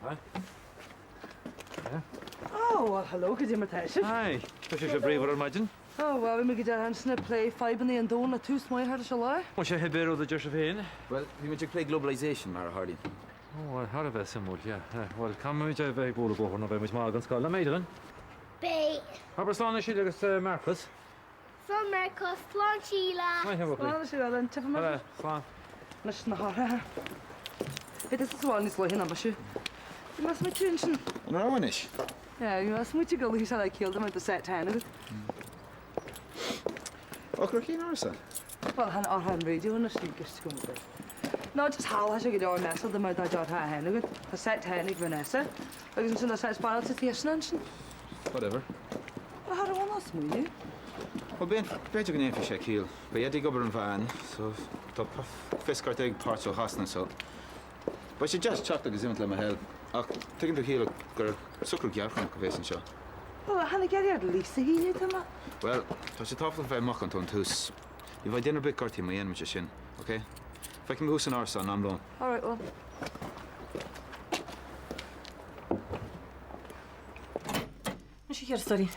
Hi. Oh, well, hello, cad é mar tá sibh? Hi. Tá sibhse bríomhar ar maidin. Oh, well, bhí muid go deireadh ansin ag plé fadhbanna an domhain le tús maith a chur leis an lá. Muise, cibé rud a deir sibh féin. Bhuel, bhí muid ag plé globalization, mar a tharlaíonn. Oh, well, thar a bheith suimiúil, yeah. Bhuel, caithfimid a bheith ag bualadh bóthair nó beidh muid mall don scoil, nach mbeidh, Dylan? Beidh. Abair slán le Síle agus Marcus. Slán Marcus, slán Síle. Slán a bhuachaillí. Slán a Síle, an tiocfaidh mé? Slán. Leis na hathruithe. Bhí tusa sa bhaile níos luaithe ná mise. Bhí mé ag smaoitiú ansin. An raibh anois? Yeah, bhí mé ag smaoitiú go luífeadh sé le ciall dá mbeadh do set ten agat. Eochair cén árasán? Bhuel, chan orthu an raidió anois, ní gist go mbeadh. No, just shamhlódh sé go leor mess dá mbeadh do orthu a hen agat. Tá set ten ag Vanessa agus ansin tá set spáráilte thíos ansin. Whatever. Bhuel, thar a bhun á smaoineamh. Bhuel, b'fhéidir go ndéanfaidh sé ciall. Beidh Eddie ag obair an veain, so tá fios ceart ag páirt ó Shasana, so beidh sé deas teacht agus imeacht le mo thoil. Ach tuigeann tú a Shíle gur socrú gearrthéarmach a bhéas anseo. Bhuel, tháinig Eddie ar Lisa a shíneadh, tá mé. Bhuel, tá sé tábhachtach bheith macánta ón tús. Ní bheidh duine ar bith gortaithe má dhéanaimid é sin, ok? Feicfidh mé thú san árasán in am lóin. Alright, bhuel. Anois a thurasóirí.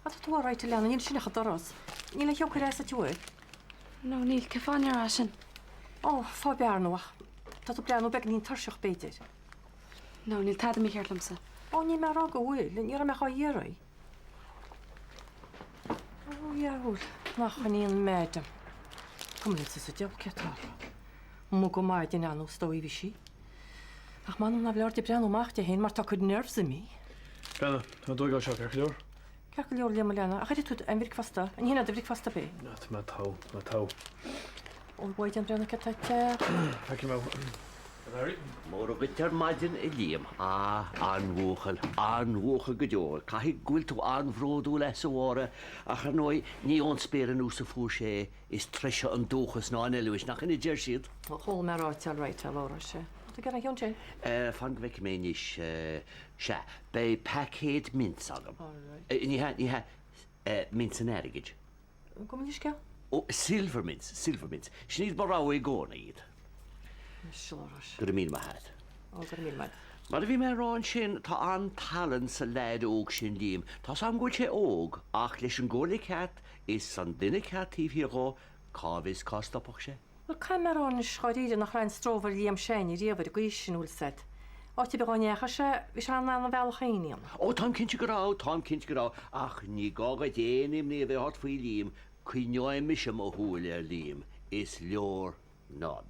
Á tá tú alright a leana, níl sin ach an doras. Níl aon eochair as duit uair. No, níl, cén fáth a ndéarfá sin? Ó, fáth bearnú ach tá tú breathnú beagainín tuirseach b'fhéidir. No, níl tada mícheart liomsa. Ó, níl mé ag rá go bhfuil, ní raibh mé dhá iarraidh. Ó, dheabhail, nach in í an madam. Cuma liomsa sa diabhal cé atá uirthi. Amuigh go maidin ann is dóigh bhí sí. Ach m'anam nárbh fhearr di breathnú amach di féin mar tá a cuid nerves imithe. Brenna, tá an dóigh seo ceart go leor? Ceart go leor Liam a leana, ach ar ith tú aon bhricfeasta? An shin é do bhricfeasta ab é? Ná, tá mé togha, tá mé togha. Ó, mhaighdean Brenna cé atá ag teacht? Feicfidh mé. Larry. Móra dhuit ar maidin, a Liam. Ah, an-bhuachaill, an-bhuachaill go deo. Caithfidh go bhfuil tú an-bhródúil as, a Mháire, ach ar ndóigh, ní ón spéir anuas a fuair sé é. Is treise an dúchas ná an oiliúint, nach in a deir siad? Chuala mé ráite alright, a Laura, sea. Tá tú ag iarraidh an cheann sin? Eh, fan go bhfeicfidh mé anois, eh, sea, beidh paicéad mints agam. Alright. Eh, ní hea, ní hea, eh, mints an airgid. Gabh mo leithscéal? Ó, silver mints, silver mints. Sin iad mo rogha i gcónaí iad. Anois, Laura. Go raibh míle maith agat. Ó, go raibh míle maith. Mar a bhí mé a rá ansin, tá an-tallann sa leaid óg sin, Liam. Tá's agam go bhfuil sé óg, ach leis an gcomhairle ceart is an duine ceart taobh thiar dhó, cá bhfios cá stopfadh sé? Bhuel, caithfidh mé a rá anois dháiríre nach raibh aon stró ar Liam s'againne riamh ar an gcaoi sin, bhfuil 's a'd. Áit ar bith dhá ndeachaigh sé, bhí sé in ann a bhealach féin a dhéanamh. Ó, táim cinnte go raibh, táim cinnte go raibh, ach ní gá dhuit aon imní a bheith ort faoi Liam, coinneoidh mise mo shúil ar Liam, is leor nod.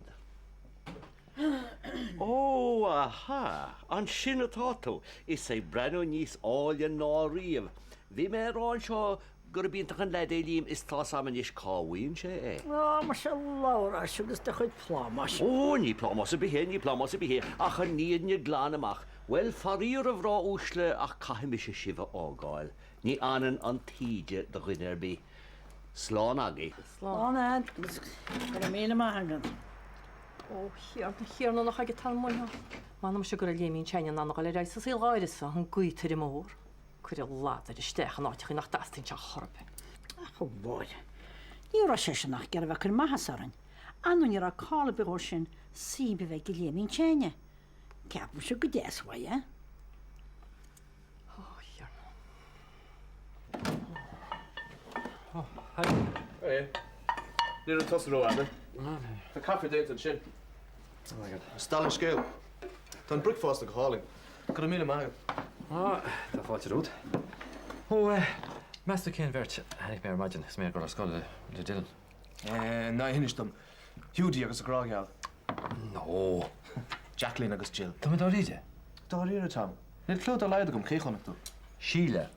Ó, aha, ansin atá tú, is ag breathnú níos áille ná riamh. Bhí mé ag rá anseo Gurb iontach an leaid é Liam is tá's a'm anois cá bhfaigheann sé é. Á, muise a Labhráis agus do chuid plámáis. Ó, ní plámás ar bith é, ní plámás ar bith é, ach an fhírinne glan amach. Bhuel, faraor a mhná uaisle ach caithfidh mise sibh a fhágáil. Ní fhanann an taoide do dhuine ar bith. Slán agaibh. Slán a'd agus go raibh míle maith agat. Ó, Thiarna, a Thiarna, nach aige atá an muineál. M'anam muise go raibh Liamín s'againne in ann a dhul ar aghaidh sa saol dh'áireasa, an gaotaire mór. Cuireadh ladar isteach in áiteachaí nach dteastaíonn sé chor ar bith. Ach a Mháire, ní raibh seisean ach ag iarraidh bheith ag cur maitheasa orainn. Ar ndóigh ní raibh call ar bith dhó sin suim a bheith ag Liamín s'againne. Ceapaimse gur deas uaidh é. Ó, a Thiarna. Ó, hi. Hey. Ní raibh tusa rófhada. Tá caife déanta ansin. Oh my God. Is dall an scéal. Tá an bricfeasta go hálainn. Go raibh míle maith agat. Á, tá fáilte romhat. Ó, eh, meas tú cén bheirt a chonaic mé ar maidin is mé ag dul ar scoil le Dylan? Eh, ná hinis dom. Hiúdaí agus a ghrá gheal. No. Jacqueline agus Jill. Tá mé dáiríre. Dáiríre, Tom. Níl clue dá laghad agam cé chonaic tú. Síle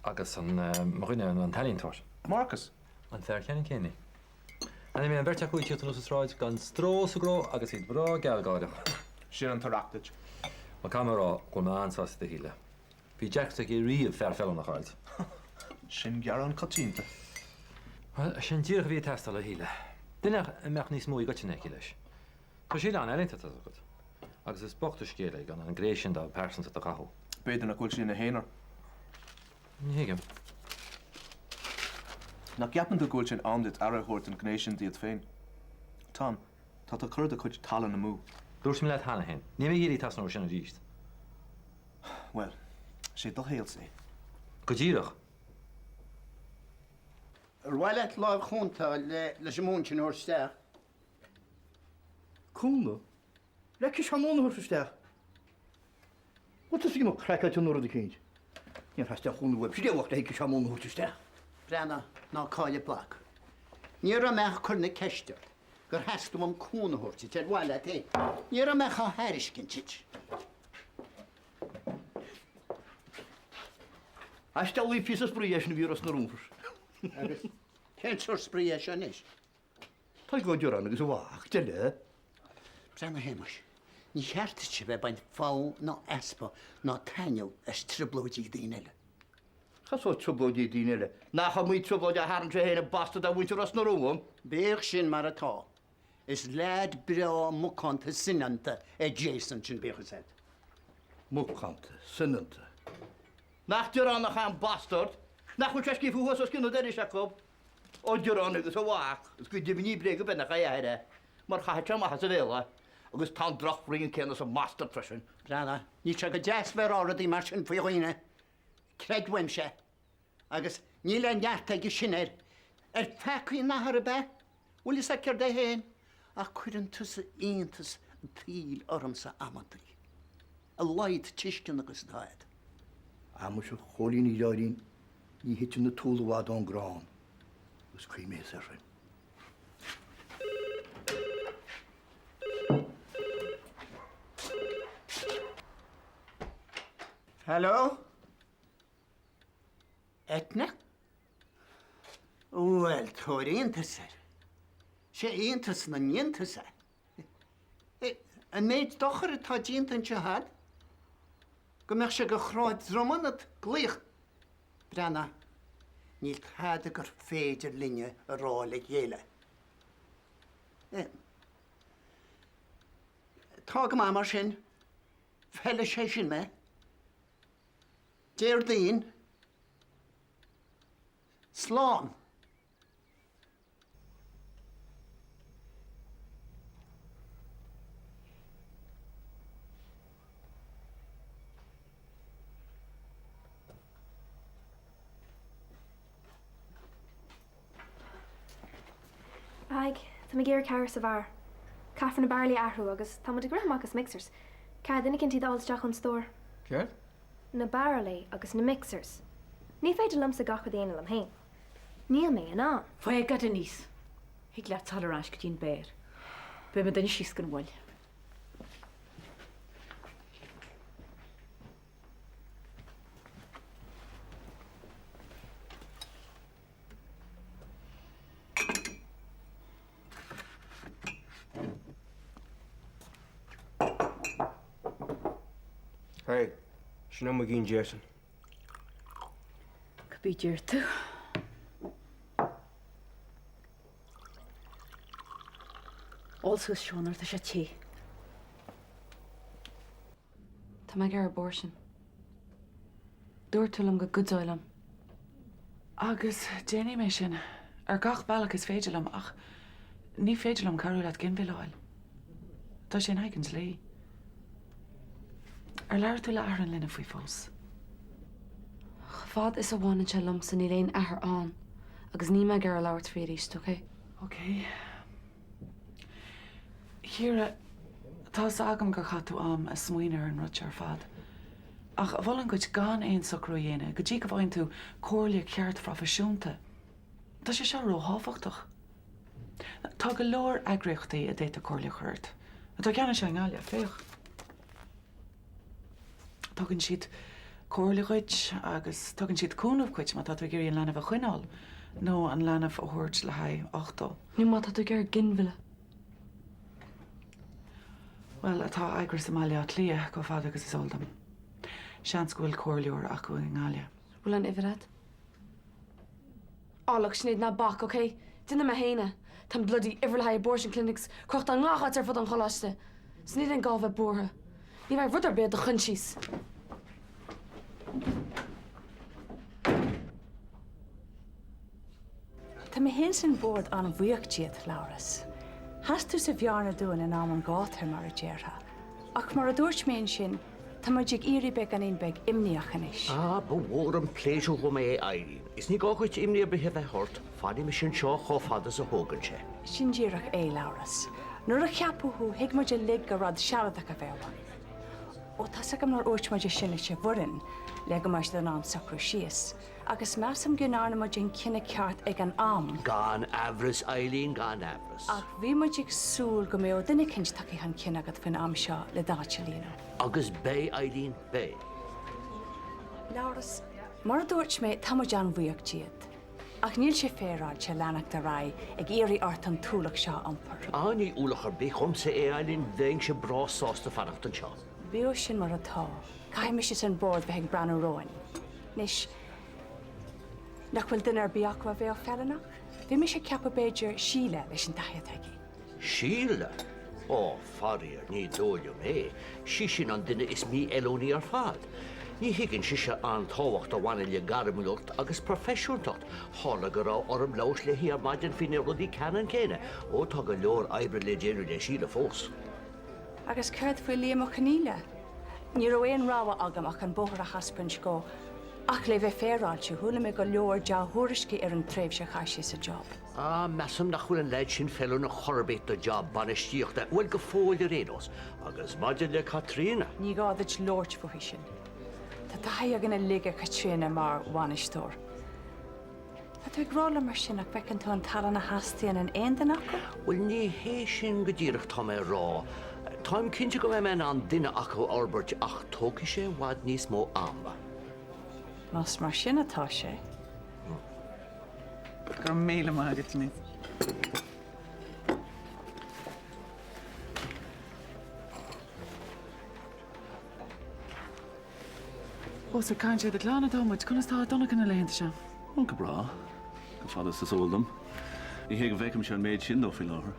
agus an, eh, mo dhuine, an t-ealaíontóir. Marcus. An fear ceannann céanna. Chonaic mé an bheirt acu ag tíocht anuas an tsráid gan stró sa gcró agus iad breá gealgháireach. Sin an t-oireacht duit. Bhuel, caithfidh mé a rá go bhfuil mé an-sásta do Shíle. Bhí deacracht aici riamh fear feiliúnach a fháilt. Sin gearán coitianta. Bhuel, sin díreach a bhí ag teastáil ó Shíle. Duine a mbeadh níos mó i gcoitinne aici leis. Tá Síle an-ealaíonta, tá's agat. Agus is bocht an scéal é gan an ghné sin dá pearsantacht a dhathú. B'fhéidir nach bhfuil sí ina haonar. Ní thuigim. Nach gceapann tú go bhfuil sé in am duit aire a thabhairt don ghné sin díot féin? Tom, tá tú ag cur do chuid tallann amú. Dúirt mé leat cheana féin, níl mé ag iarraidh tosnú air sin arís. Bhuel, sé do shaolsa é. Go díreach. Ar mhaith leat lámh chúnta a fháil leis an móin sin a thabhairt isteach? Cúnamh? Le ciseán móna a thabhairt isteach? Bhfuil tusa ag imeacht craiceáilte nó rud eicínt? Níor theastaigh aon chúnamh uaibh, sin é le ciseán móna a thabhairt isteach. Breathnaigh, ná caill an plot. Ní raibh mé ach ag cur na ceiste ort gur theastaigh uaim cúnamh a thabhairt duit, ar mhaith leat é? Ní raibh mé ach á thairiscint duit. Is diabhlaí píosa spraoi é sin a bhí i Ros na Rún. Agus cén sórt spraoi é seo anois? Tadhg Ó Direáin agus a mhac, deile. Breathnaigh a Shéamais, ní cheart duit a bheith ag baint fogha ná easpa ná taitneamh as trioblóidí daoine eile. Cad sórt trioblóidí daoine eile? Nach iomaí trioblóid a tharraing sé féin an bastard ar mhuintir Ros na Rún? Bíodh sin mar atá, Is leaid breá macánta soineanta é Jason, sin bíodh fhios agat. Macánta soineanta. Nach Direánach é an bastard? Nach bhfuil sé scríofa thuas os cionn an dorais acu? Ó Direáin agus a mhac, is go deimhin ní bréag ar bith nach é a athair é, mar chaithfeadh sé amach as a bhéal é. Agus tá an drochbhraon céanna sa mbastard freisin. Breathnaigh, níl sé go deas bheith ag rá rudaí mar sin faoi dhaoine. Creid uaimse. Agus níl aon neart aige sin air. Ar pheacaí an athar ab ea? Bhfuil fhios agat céard é féin? Ach cuireann tusa iontas an tsaoil ormsa amantaí. A laghad tuisceana agus atá agat. Á muise, a Chóilín Uí Láirín, ní thiteann an t-úll i bhfad ón gcrann, agus cuimhníos air sin. Hello? Eithne? Bhuel, tabhair iontas air. Sé iontas na n-iontas é. An méid dochair atá déanta anseo a'd, go mbeadh sé go chrá droma ionat glaoch. Breathnaigh, níl tada gur féidir linne a rá le chéile. Tá go maith mar sin. Feilfidh sé sin mé. Déardaoin. Slán. Haigh, tá mé ag iarraidh cabhair sa bheár. Caithfear na bairillí a athrú agus tá muid ag rith amach as mixers. Caithfidh duine eicínt iad a fháil isteach ón stór. Céard? Na bairillí agus na mixers. Ní féidir liomsa gach rud a dhéanamh liom féin. Níl mé in ann. Faigh Denise. Thig leat dul ar ais go dtí an beár. Beidh mo dhuine síos gan mhoill. Hey, sin é mo ghin Jason. Cibé deir tú. Ól suas Seán tá sé te. Tá mé ag iarraidh abortion. Dúirt tú liom go gcuideofá liom. Agus déanfaidh mé sin, ar gach bealach is féidir liom, ach ní féidir liom cabhrú leat ginmhilleadh a fháil. Tá sé in aghaidh an dlí. Ar labhair tú le athair an linbh faoi fós? Chomh fad is a bhaineann sé liomsa níl aon athair ann agus níl mé ag iarraidh labhairt faoi arís, ok? Ok. Ciara, tá's agam gur chaith tú am a' smaoineamh ar an rud seo ar fad. Ach mholfainn duit gan aon socrú a dhéanamh go dtí go bhfaigheann tú comhairle cheart phroifisiúnta. Tá sé seo róthábhachtach. Tá go leor eagraíochtaí a d'fhéadfadh comhairle a chur ort. Tá ceann anseo i nGaillimh, féach. Tugann siad comhairle dhuit agus tugann siad cúnamh dhuit má tá tú ag iarraidh an leanbh a choinneáil nó an leanbh a thabhairt le haghaidh uchtú. Nó má tá tú ag iarraidh ginmhilleadh. Bhuel, tá eagras i mBaile Átha Cliath chomh fada agus is eol dom. Seans go bhfuil comhairleoir acu i nGaillimh. Bhfuil an uimhir agat? Ah look, Sinéad, ná bac, ok? Déanfaidh mé féin é. Tá an bloody uimhir le haghaidh abortion clinics crochta i ngach áit ar fud an choláiste. So níl aon gá bheith buartha. Ní bheidh rud ar bith ar do choinsias. Tá mé féin is an Bord an-bhuíoch díot, Labhrás. Sheas tú sa bhearna dúinn in am an ghátair, mar a déarfá. Ach mar a dúirt mé ansin, tá muid ag éirí beagáinín beag imníoch anois. Ah, ba mhór an pléisiúr dhom é, Eileen. Is ní gá dhuit imní ar bith a bheith ort, fanfaidh mise anseo chomh fada is a thógann sé. Sin díreach é, Labhrás. Nuair a ceapadh thú, thuig muid uilig gur rud sealadach a bheadh ann. Ó, tá's agam nár dhúirt muid é sin leis an bhfoireann, le go mbeadh siad in ann socrú síos. Agus measaim go ndearna muid an cinneadh ceart ag an am. Gan amhras, Eileen, gan amhras. Ach bhí muid ag súil go mbeadh duine eicínt tagtha chun cinn agat faoin am seo le d'áit a líonadh. Agus beidh, Eileen, beidh. Labhrás, mar a dúirt mé, tá muid an-bhuíoch díot. Ach níl sé féaráilte leanacht ar aghaidh ag iarraidh ort an t-ualach seo a iompar. Ah, ní ualach ar bith dhomsa é, Eileen, bheinnse breá sásta fanacht anseo. Bíodh sin mar atá, caithfidh mise is an Bord bheith ag breathnú romhainn. Anois, nach bhfuil duine ar bith acu a bheadh feiliúnach? Bhí mise ag ceapadh b'fhéidir Síle leis an taithí atá aici. Síle? Ó, faraor, ní dóigh liom é. Sí sin an duine is mífheiliúnaí ar fad. Ní thuigeann sise an tábhacht a bhaineann le gairmiúlacht agus proifisiúntacht. Tharla go raibh orm labhairt léi ar maidin faoi na rudaí ceannann céanna. Ó, tá go leor oibre le déanamh le Síle fós. Agus céard faoi Liam Ó Conghaile? Ní raibh aon rogha agam ach an bóthar a thaispeáint dhó. Ach le bheith féaráilte, chuala mé go leor dea-thuairiscí ar an tréimhse a chaith sé sa job. Ah, measaim nach bhfuil an leaid sin feiliúnach chor ar bith do job bainistíochta, bhuel, go fóill ar aon nós. Agus maidir le Caitríona. Ní gá duit labhairt fúithi sin. Tá taithí againn uilig ar Chaitríona mar bhainisteoir. Tá tú ag rá liom mar sin nach bhfeiceann tú an tallann a theastaíonn in aon duine acu? Bhuel, ní hé sin go díreach atá mé a rá. Táim cinnte go mbeidh mé in ann duine acu a fhorbairt ach tógfaidh sé i bhfad níos mó ama. Más mar sin atá sé. Go raibh míle maith agat, Denise. Ó, is ag caint ar do chlann atá muid. Conas tá Donncha na laethanta seo? Ó, go breá. Chomh fada is is eol dom. Ní hé go bhfeicimse an méid sin dó faoi láthair.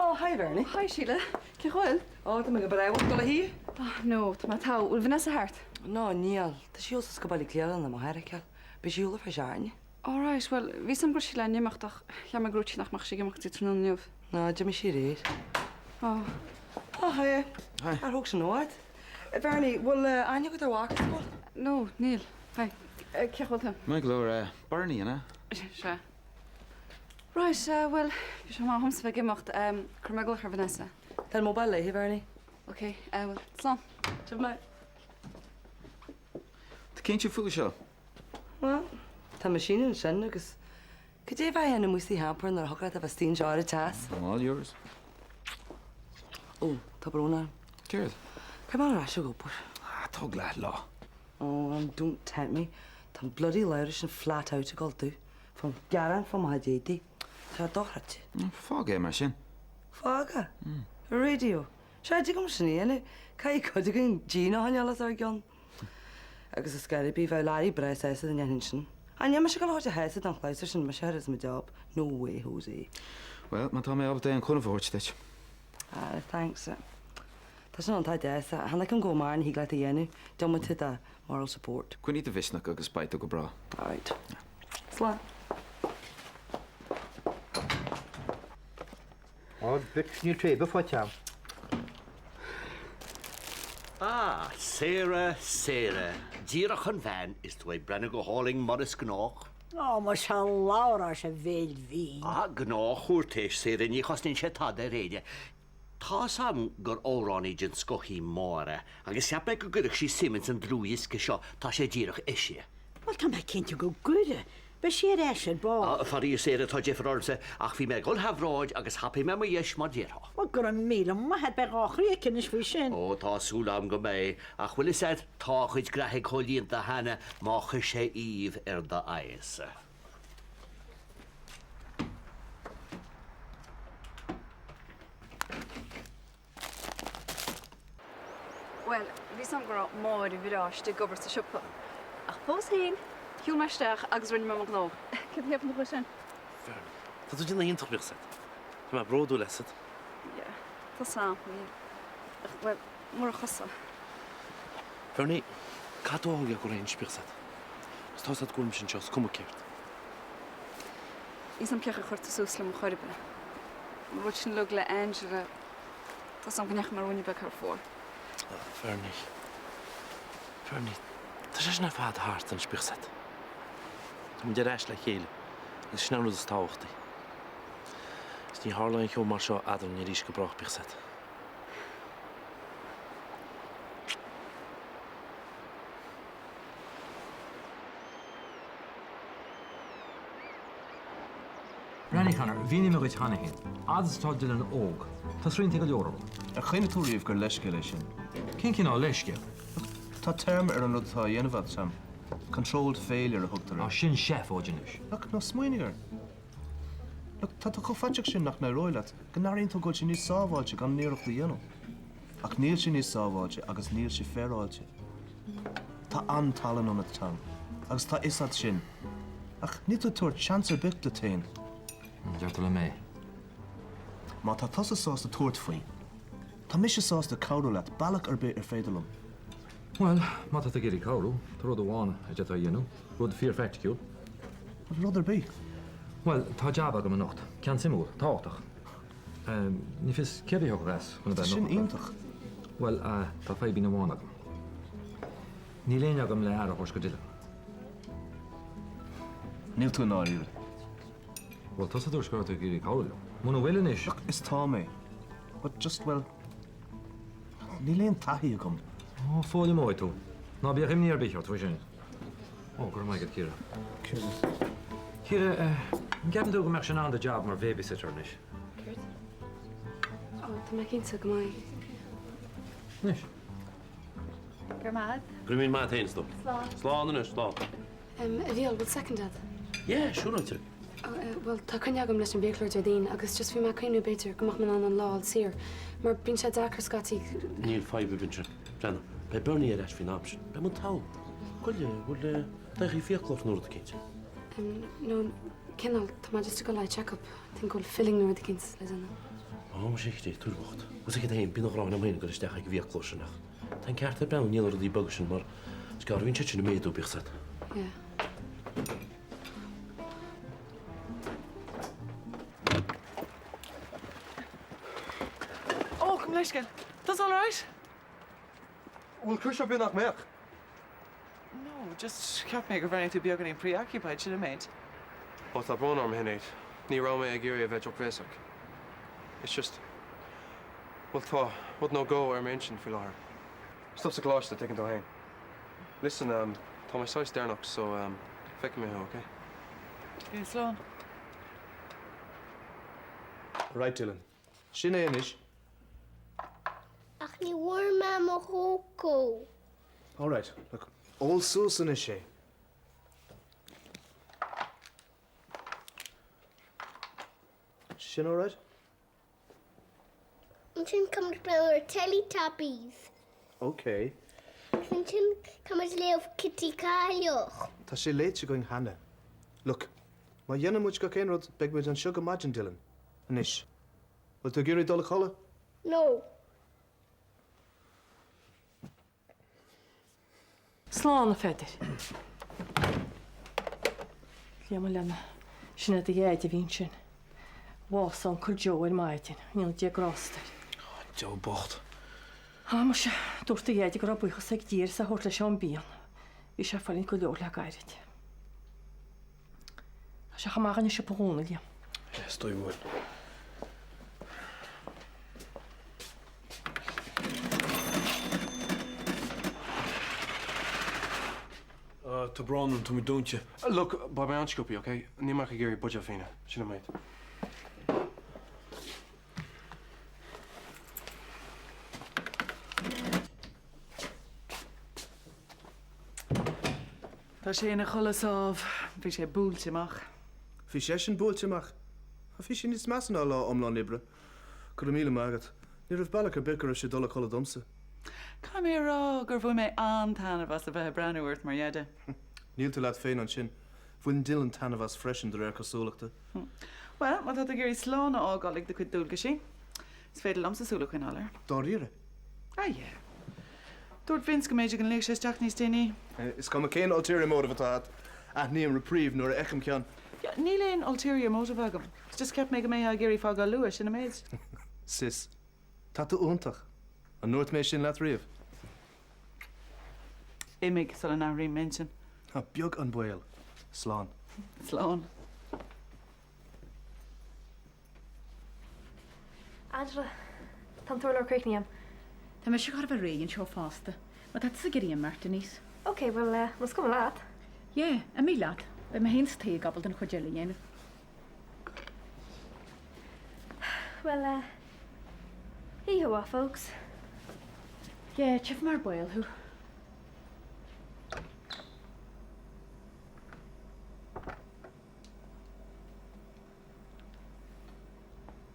Oh, hi Bernie. Hi Síle. Cén chaoi a bhfuil? Oh, tá mé go breá. Bhfuil tú ag dul a shuí? Oh, no, tá mé togha. Bhfuil Vanessa thart? No, níl. Tá sí suas go Baile Átha Cliath lena máthair a fheiceáil. Beidh sí thall ar feadh seachtaine. All right, bhuel, bhí 'fhios a'm go raibh sí le n-imeacht ach cheap mé go raibh sí nach mbeadh sí ag imeacht go dtí tráthnóna inniu. No, d'imigh sí aréir. Oh. Oh, hi. Hi. Ar thóg sin i bhfad? A Bhernie, bhfuil aithne agat ar mhac an bhfuil? No, níl. Hi. Cén chaoi a bhfuil tú? Maith go leor, Bernie, an ea? Sea. Right, bhuel, bhí sé maith agamsa bheith ag imeacht. Cuirfidh mé glaoch ar Vanessa. Tá an mobile léi, Bernie. Ok, bhuel, slán. Tiocfaidh mé. Tú cinnte faoi seo? Bhuel, tá machine ansin agus cad é a bheifeá a dhéanamh amuigh sa hamper nuair a thiocfadh leat a bheith istigh anseo ar an teas? I'm all yours. Ó, tá brón orm. Céard? Caithfidh mé dul ar ais ag obair. Ah, tóg leath lá. Oh, don't tempt me. Tá an bloody leabhar sin flat out ag gabháil domh. Fáim gearán fá mo chuid éadaí. Tá sé dochreidte. Fág é mar sin. Fág é? An radio? Sea, tig liom sin a dhéanamh. Caithfidh cuid againn díon a choinneáil os ár gcionn. Agus ar scor ar bith, bheadh Larry breá sásta dá ndéanfainn sin. Ach níl mise ag dul a thabhairt a shásamh don chlabhsúr sin, mise a chuir as mo job. No way, Jose. Bhuel, má tá mé ábalta aon chúnamh a thabhairt duit. Ah, thanks. Tá sin iontach deas. Chan fheicim go bhfuil mórán a thig leat a dhéanamh, diomaite de moral support. Coinnigh do mhisneach agus beidh tú go breá. Alright. Slán. Ó, bitch, níl tae ar bith faighte agam. Ah, Sarah, Sarah, díreach an bhean is tú ag breathnú go hálainn mar is gnách. Ó, muise a Labhráis, a bhéil bhinn. Ah, gnáthchúirtéis, Sarah, ní chosnaíonn sé tada ar éinne. Tá's a'm gur amhránaí den scoth í Máire, agus cheap mé go gcuirfeadh sí suim ins an dlúthdhiosca seo, tá sé díreach eisithe. Bhuel, tá mé cinnte go gcuirfidh. Beidh sí ar ais ar ball. Faraor, Sarah, tá deifir ormsa, ach bhí mé ag dul thar bhráid agus thapaigh mé mo dheis, mar déarfá. Bhuel, go raibh míle maith a't, beidh dhá chroí aici anois faoi sin. Ó, tá súil agam go mbeidh, ach bhfuil fhios a'd, tá a chuid graithe comhlíonta cheana má chuir sé aoibh ar d'aghaidhse. Bhuel, bhí 's a'm go raibh Máire bhreá istigh ag obair sa siopa. Ach fós féin, shiúil mé isteach agus rinne mé mo ghnó. Céard a cheapann tú faoi sin? Bernie, tá tú ag déanamh iontach, bíodh 's a'd. Tá mé bródúil asat. Yeah, tá 's a'm, yeah. Ach, bhuel, murach thusa. Bernie, caithfidh tú a thógáil go réidh anois, bíodh 's a'd. Agus tá 's a'd go bhfuil mise anseo, is cuma céard. Níl 's a'm cén chaoi ar chuir tú suas liom chor ar bith. An rud sin uilig le Angela, tá 's a'm go ndeachaigh mé ruainne beag thar fóir. Oh, Bernie. Bernie, tá sé sin ar fad thart anois, bíodh 's a'd. Tá muid ar ais le chéile, agus sin an rud is tábhachtaí. Is ní tharlóidh aon cheo mar seo eadrainn arís go brách, bíodh 's a'd. Breathnaigh, Conor, mhínigh mé dhuit cheana féin. Fhad is atá Dylan óg, tá srianta go leor orm. Ar chuimhnigh tú riamh gur leithscéal é sin? Cén cineál leithscéal? Tá téarma ar an rud atá á dhéanamh agat, Sam. Controlled failure a thugtar air. Á, sin seafóid anois. Look, ná smaoinigh air. Look, tá tú chomh faiteach sin nach n-éireoidh leat, go n-airíonn tú go bhfuil sé níos sábháilte gan an iarracht a dhéanamh. Ach níl sé níos sábháilte agus níl sé féaráilte. Tá an-tallann ionat, Tom, agus tá fhios a't sin. Ach níl tú ag tabhairt seans ar bith duit féin. Deir tú liom é. Má tá tusa sásta tabhairt faoi, tá mise sásta cabhrú leat bealach ar bith ar féidir liom. Bhuel, má tá tú ag iarraidh cabhrú, tá rud amháin a d'fhéadfá a dhéanamh, rud fíorphraiticiúil. Rud ar bith. Bhuel, tá jab agam anocht. Ceann suimiúil, tábhachtach. Ní fios céard a thiocfadh as chun a bheith Sin iontach. Bhuel, tá fadhbín amháin agam. Níl éinne agam le aire a thabhairt do Dylan. Níl tú i ndáiríre. Bhuel, tusa a dúirt go raibh tú ag iarraidh cabhrú liom. Muna bhfuil anois. Look, is tá mé. But just, well, níl aon taithí agam. Ó, foghlaimeoidh tú. Ná bíodh imní ar bith ort faoi sin. Ó, go raibh maith agat, Ciara. Ciara, an gceapann tú go mbeadh sé in am do jab mar bhabysitter anois? Céard? Ó, tá mé cinnte go mbeidh. Anois. Go raibh maith agat. Go raibh míle maith agat féin, a stór. Slán. Slán anois, slán. A Mhícheáil, bhfuil soicind agat? Yeah, siúráilte. Ó, bhuel, tá coinne agam leis an bhfiaclóir Déardaoin agus just bhí mé ag cuimhniú b'fhéidir go mbeadh mé in ann an lá a fháil saor, mar bíonn sé deacair scaití. Níl fadhb ar bith ansin. Breathnaigh, beidh Bernie ar ais faoin am sin. Beidh muid togha. Goile, bhfuil d'aghaidh fiaclóir nó rud eicínt? No, cineál, tá mé just ag dul le check-up. Think go bhfuil filling nó rud eicínt le déanamh. Ó, muise Chríost, tabhair bocht. Bhfuil 's agat féin, bíonn an ghráin orm féin ag dul isteach ag an bhfiaclóir sin ach tá an ceart ag breathnú, níl na rudaí beaga sin mar is gearr a bhíonn siad sin ag méadú, bíodh 's agat. Yeah. Ó, gabh mo leithscéal. Tá all right? Bhfuil cúis ar bith nach mbeadh? No, just cheap mé gur bhreathnaigh tú beagáinín preoccupied, sin an méid. Ó, tá brón orm, a Shinéad. Ní raibh mé ag iarraidh a bheith drochbhéasach. It's just, bhuel, tá rud nó dhó ar m'intinn faoi láthair. Stuff sa choláiste, tuigeann tú fhéin. Listen, um, tá mé saghas deireanach, so, um, feicfidh mé thú, ok? Ok, slán. Right, Dylan. Sin é anois. Ach ní bhfuair mé mo chócó. Alright, look, ól suas anois é. Sin alright? Ansin caithfidh muid breathnú ar Teletubbies. Ok. Agus ansin caithfidh muid léamh Kitty Cailleach. Tá sé léite againn cheana. Look, má dhéanann muid gach aon rud, beidh muid anseo go maidin, Dylan. Anois. Bhfuil tú ag iarraidh dul a chodladh? No. Slán, a Pheadair. Dia mo leanbh. Sin é do dhaid a bhí ansin. Bhásaigh Uncail Joe ar maidin, go ndéana Dia grásta air. Joe bocht. Á, muise, dúirt do dhaid go raibh buíochas ag Dia as é a thabhairt leis ón bpian. Bhí sé ag fulaingt go leor le gairid. Tá sé chomh maith dhúinn an siopa a dhúnadh, Liam. Is dóigh go bhfuil. Tá brón orm, tá muid dúnta. Look, beidh mé an-sciobtha, ok? Níl mé ach ag iarraidh buidéal fíona. Sin an méid. Tá sé ina chodladh sámh. Bhí sé buailte amach. Bhí seisean buailte amach? Bhí sé níos measa ná lá iomlán oibre. Go raibh míle maith agat. Ní raibh bealach ar bith go raibh sé dul a chodladh domsa. Caithfidh mé a rá gur bhain mé an-taitneamh as a bheith ag breathnú ort mar dheaide. Níl tú leat féin ansin. Bhain Dylan taitneamh as freisin, de réir cosúlachta. Bhuel, má tá tú ag iarraidh slán a fhágáil ag do chuid dualgaisí, is féidir liomsa súil a choinneáil air. Dáiríre? Ah yeah. Dúirt Vince go mb'fhéidir go nligfeadh sé isteach níos déanaí. Is cuma cén ulterior motive atá agat, aithním reprieve nuair a fheicim ceann. Yeah, níl aon ulterior motive agam. It's just cheap mé go mbeifeá ag iarraidh fágáil luath, sin an méid. Sis, tá tú iontach. An ndúirt mé sin leat riamh? Imigh sula n-athraím m'intinn. Beag an baol. Slán. Slán. Angela, tá an t-urlár críochnaithe agam. Tá mise chóir a bheith réidh anseo fosta, má tá tusa ag iarraidh imeacht, Denise. Ok, bhuel, más cuma leat. Yeah, imigh leat. Beidh mé féin sa tigh ábalta an chuid eile a dhéanamh. Bhuel, eh, oíche mhaith, folks. Yeah, tchífidh mé ar ball thú.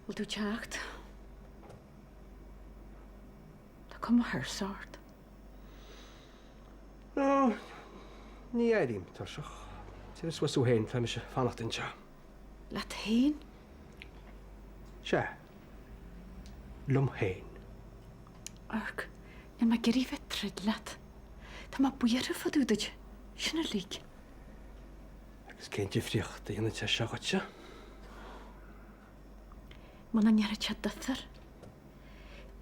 Bhfuil tú ag teacht? Tá cuma thuirseach ort. No, ní airím tuirseach. Téir suas tú féin, tá mise fanacht anseo. Leat féin? Sea. Liom féin. Amharc, níl mé ag iarraidh bheith ag troid leat. Tá mé buartha fá dtaobh duit. Sin uilig. Agus cén difríocht a dhéanann sé seo dhuitse? Muna ndéanfaidh sé difear,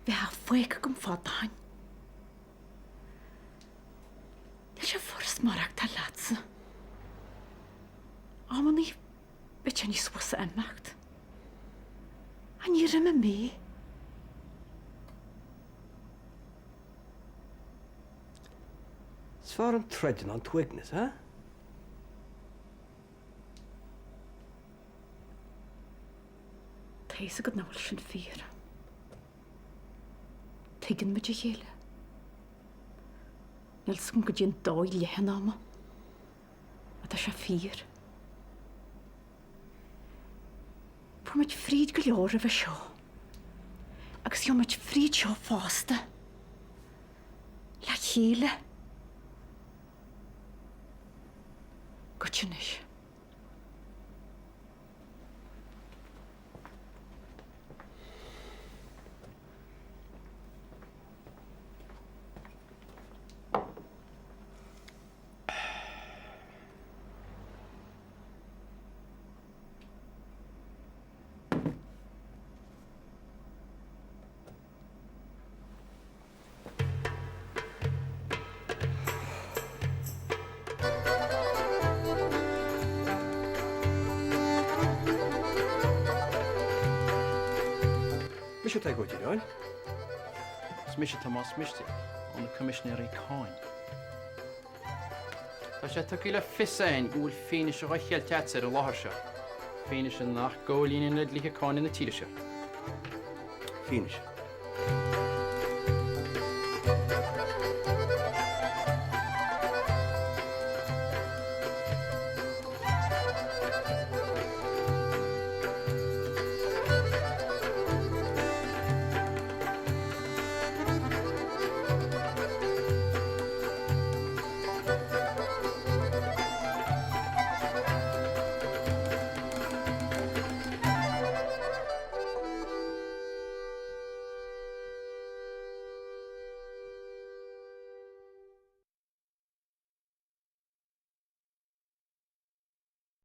bheifeá fágtha agam fada ó shin. Níl sé furast maireachtáil leatsa. Amannaí bheadh sé níos fusa imeacht. Ach níor imigh mé. Is fearr an troid ná an t-uaigneas, eh? Tá fhios agat nach bhfuil sin fíor. Tuigeann muid a chéile. Níl fhios agam goidé an dóigh leath an ama, ach tá sé fíor. Fuair muid fríd go leor roimhe seo, agus gheobhaidh muid fríd seo fosta. Le chéile. Goitse anois. Mise Tadhg Ó Direáin. Is mise Tomás Mistéil, ó na Coimisinéirí Cáin. Tá sé tugtha le fios againn go bhfuil fianaise dhá cheilt agatsa ar an láthair seo, fianaise nach gcomhlíonann le dlíthe cáin na tíre seo. Fianaise?